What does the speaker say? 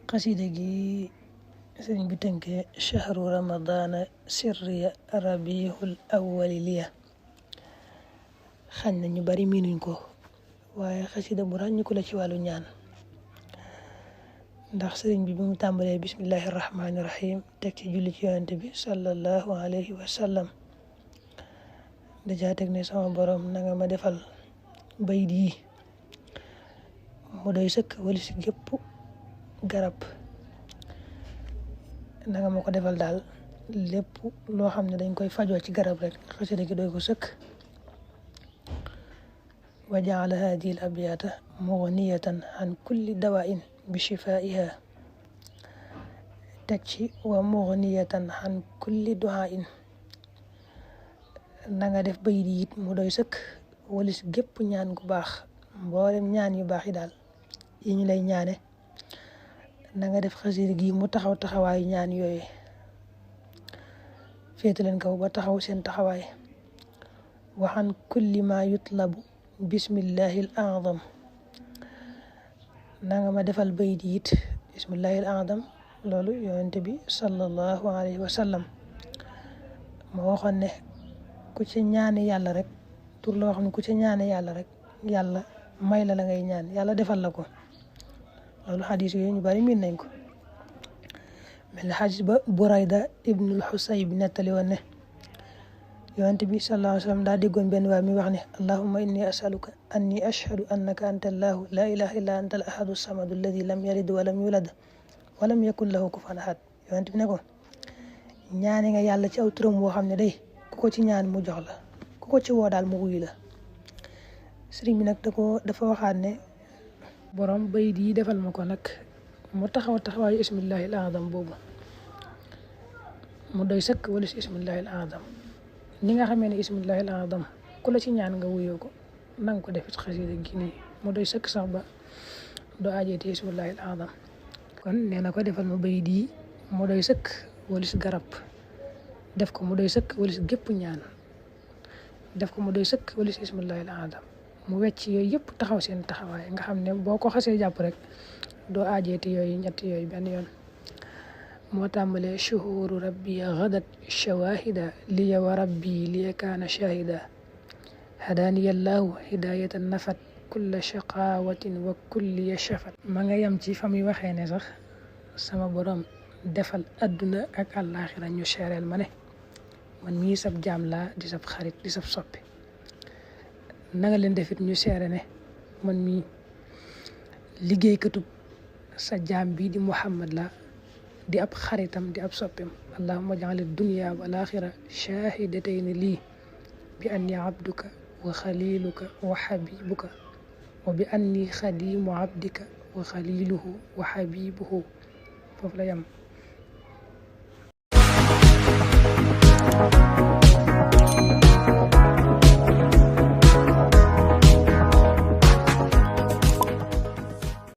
xasida gi sëriñ bi tënkee chahru ramadana sirriya rabiihul awwali liya. xañ na ñu bari miinuñ ko waaye xasida bu ràññiku la ci wàllu ñaan, ndax sëriñ bi mu tàmbalee bismillahi rahmaani rahim teg ci julli ci yonante bi sallallahu alayhi wa sallam dajaa teg ne sama borom na nga ma defal bayit yi mu doy sëkk walis gépp garab, na nga ma ko defal daal lépp loo xam ne dañ koy fajoo ci garab rek xasida gi doy ko sëkk. wa jaala haadihi al abyaata mughniyatan an kulli dawain bi shifaiha, teg ci wa mughniyatan an kulli duain, na nga def bayit yi it mu doy sëkk walis gépp ñaan gu baax, mboolem ñaan yu baax yi daal yi ñu lay ñaane na nga def xasida gi mu taxaw taxawaayu ñaan yooyu, féete leen kaw ba taxaw seen taxawaay. waxan kulli ma yutlabu bismillahi al a'zam, na nga ma defal bayit yi it bismillahi al a'zam loolu yonente bi sallallahu alayhi wa sallam moo waxoon ne ku ci ñaane yàlla rek tur loo xam ne ku ci ñaane yàlla rek yàlla may la la ngay ñaan yàlla defal la ko. loolu xadis yooyu ñu bari miin nañ ko, mel ni xadis ba Burayda ibnul Xusayb bi nettali woon ne yonent bi sallallahu alayhi wa sallam daa déggoon benn waay mi wax ne allahumma inni asaluka anni ashhadu annaka anta allahu la ilaha illa anta al ahadu samadu alladi lam yalid walam yulad walam yakun lahu kufuwan ahad. yonent bi ne ko ñaane nga yàlla ci aw turam woo xam ne day ku ko ci ñaan mu jox la, ku ko ci woo daal mu wuyu la. sëriñ bi nag dafa waxaat ne borom bayit yi defal ma ko nag mu taxaw taxawaayu ismillahi al azam boobu mu doy sëkk wala si ismillahi al azam. ni nga xamee ne ismillahi al azam ku la ci ñaan nga wuyoo ko, nanga ko def xasida gi nii mu doy sëkk sax ba doo aajeeti ismillahi al azam. kon nee na ko defal ma bayit yi mu doy sëkk wala si garab, def ko mu doy sëkk wala si gépp ñaan, def ko mu doy sëkk wala si ismillahi al azam, mu wecc yooyu yëpp taxaw seen taxawaay nga xam ne boo ko xasee jàpp rek doo aajeeti yooyu ñett yooyu benn yoon. moo tàmbalee shuhuru rabbi gadat shawahida liya wa rabbi liya kaana shahida hadaniya allahu hidayatan nafat kulla shaqawatin wa kulliya shafat. ma nga yem ci fa muy waxee ne sax sama borom defal adduna ak àllaaxira ñu seereel ma ne man mii sab jaam laa di sab xarit di sab soppi, na nga leen defit ñu seere ne man mii liggéeykatub sa jaam bii di Muhammad la di ab xaritam di ab soppim. allahumma ja'al dunya wal axira shahidatayni lii bi anni abduka wa xaliluka wa xabibuka wa bi anni xadimu abdika wa xaliluhu wa xabibuhu. foofu la yam.